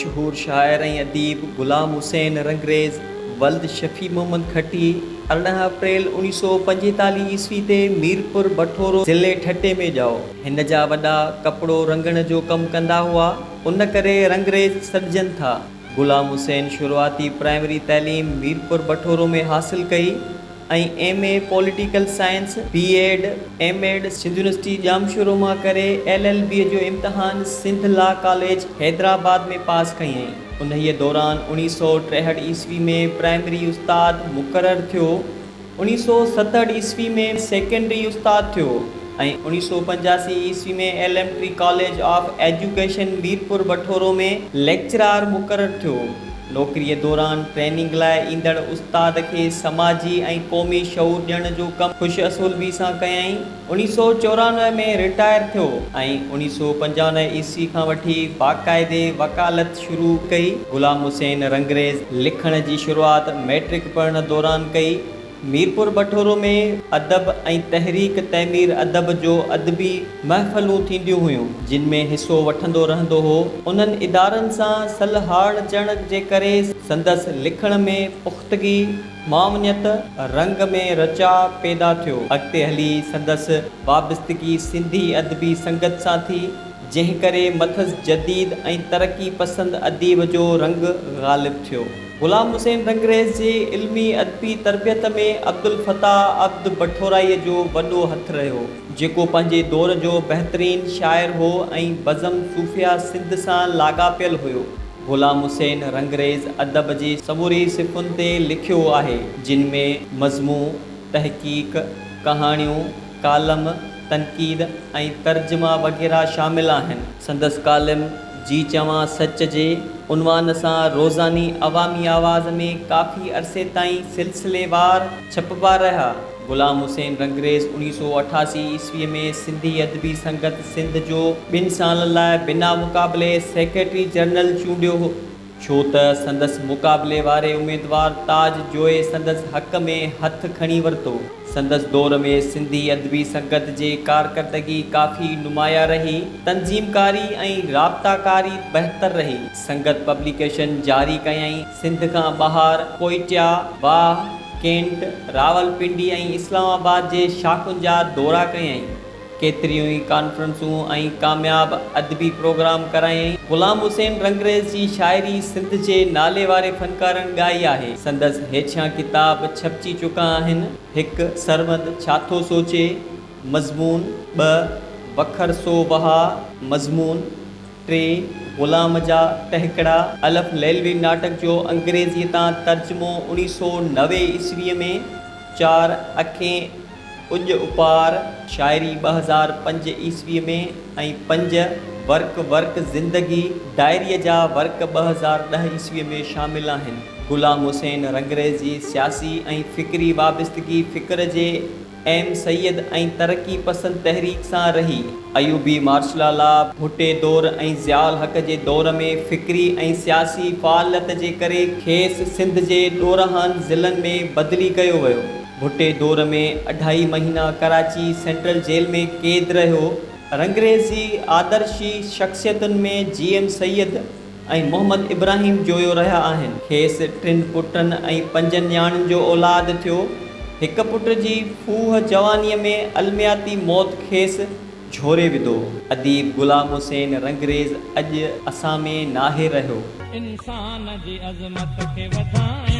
مشهور شاعر ۽ اديب غلام حسين رنگريز ولد شفيع محمد کٽي 18 اپريل 1945 عيسوي تي ميرپور بٺورو ضلعي ٺٽي ۾ ڄائو. هن جا وڏا ڪپڙو رنگڻ جو ڪم ڪندا هئا، ان ڪري رنگريز سڏجن ٿا. غلام حسين شروعاتي پرائمري تعليم ميرپور بٺورو ۾ حاصل ڪئي. ۽ M A political science, B Ed, M Ed Sindh university Jamshoro مان ڪري ايل ايل بي جو امتحان سنڌ لا ڪاليج حيدرآباد ۾ پاس ڪيائين. انهيء دوران اوڻيهه سئو ٽيهٺ عيسوي ۾ پرائمري استاد مقرر ٿيو. اوڻيهه سئو ستهٺ عيسوي ۾ سيڪنڊري استاد ٿيو ۽ اوڻيهه سئو پنجاسي عيسوي ۾ elementary college of education Mirpur Bathoro ۾ lecturer مقرر ٿيو. نوڪريء دوران ٽريننگ لاء ايندڙ استاد کي سماجي ۽ قومي شعور ڏيڻ جو ڪم خوش اسلوبي سان ڪيائين. اوڻيهه سئو 94 ۾ رٽائر ٿيو ۽ اوڻيهه سئو 95 عيسوي کان وٺي باقاعدي وڪالت شروع ڪئي. غلام حسين رنگريز لکڻ جي شروعات مئٽرڪ پڙهڻ دوران ڪئي. ميرپور بٺورو ۾ ادب ۽ تحريڪ تعمير ادب جو ادبي محفلون ٿينديون هيون، جن ۾ حصو وٺندو رهندو هو. انهن ادارن سان سلهاڙجڻ جي ڪري سندس لکڻ ۾ پختگي، معاونيت، رنگ ۾ رچاء پيدا ٿيو. اڳتي هلي سندس وابستگي سنڌي ادبي سنگت سان ٿي، جنهن ڪري مٿس جديد ۽ ترقي پسند اديب جو رنگ غالب ٿيو. غلام حسين رنگريز جي علمي ادبي تربيت ۾ عبدالفتاح عبد بٺورائيء جو وڏو هٿ رهيو، جيڪو پنهنجي دور جو بهترين شاعر هو ۽ بزم صوفياء سنڌ سان لاڳاپيل هيو. غلام حسين رنگريز ادب جي سموري صفن تي لکيو آهي، جن ۾ مضمون، تحقيق، ڪهاڻيون، ڪالم، تنقيد ۽ ترجما وغيره شامل آهن. سندس ڪالم جي چوان سچ جي عنوان سان روزاني عوامي آواز ۾ ڪافي عرصي تائين سلسليوار ڇپبا رهيا. غلام حسين رنگريز 1988 عيسويء ۾ سنڌي ادبي سنگت سنڌ جو ٻن سالن لاء بنا مقابلي سيڪريٽري جنرل چونڊيو ڇو ته سندس مقابلي واري اميدوار تاج جويي سندس حق ۾ هٿ کڻي ورتو. سندس دور ۾ سنڌي ادبي سنگت جي ڪارڪردگي ڪافي نمايان رهي. تنظيم ڪاري ۽ رابطا ڪاري بهتر رهي. سنگت پبليڪيشن جاري ڪيائين. سنڌ کان ٻاهر ڪوئيٽيا، واهه، ڪينٽ، راولپنڊي ۽ اسلام آباد جي شاخن جا دورا ڪيائين. ڪيتريون ئي ڪانفرنسون ۽ ڪامياب ادبي پروگرام ڪرايائين. غلام حسين رنگريز جي شاعري سنڌ جي نالي واري فنڪارن ڳائي آهي. سندس هيٺيان ڪتاب ڇپجي چڪا آهن، هڪ، سرمد ڇا ٿو سوچي، مضمون، ٻه، وکر سو وهاء، مضمون، ٽي، غلام جا ٽهڪڙا، الف ليلوي ناٽڪ جو انگريزيء تان ترجمو 1990 عيسويء ۾، چار، اکين اڄ اپار، شاعري 2005 عيسويء ۾ ۽ پنج، ورق ورق زندگي، ڊائريء جا ورق 2010 عيسويء ۾ شامل آهن. غلام حسين رنگريز جي سياسي ۽ فڪري وابستگي فڪر جي ايم سيد ۽ ترقي پسند تحريڪ سان رهي. ايوبي مارشلا لا، ڀٽي دور ۽ ضياء الحق جي دور ۾ فڪري ۽ سياسي فعاليت جي ڪري کيس سنڌ جي ڏورانهن ضلعن ۾ بدلي ڪيو ويو. ڀٽي دور ۾ اڍائي مهينا ڪراچي سينٽرل جيل ۾ قيد رهيو. رنگريز جي آدرشي شخصيتن ۾ جي ايم سيد ۽ محمد ابراهيم جويو رهيا آهن. کيس ٽن پٽن ۽ پنجن نياڻين جو اولاد ٿيو. هڪ پٽ جي ڦوهه جوانيء ۾ المياتي موت کيس جهوري وڌو. اديب غلام حسين رنگريز اڄ اسان ۾ ناهي رهيو. انسان جي عظمت کي وڌائڻ.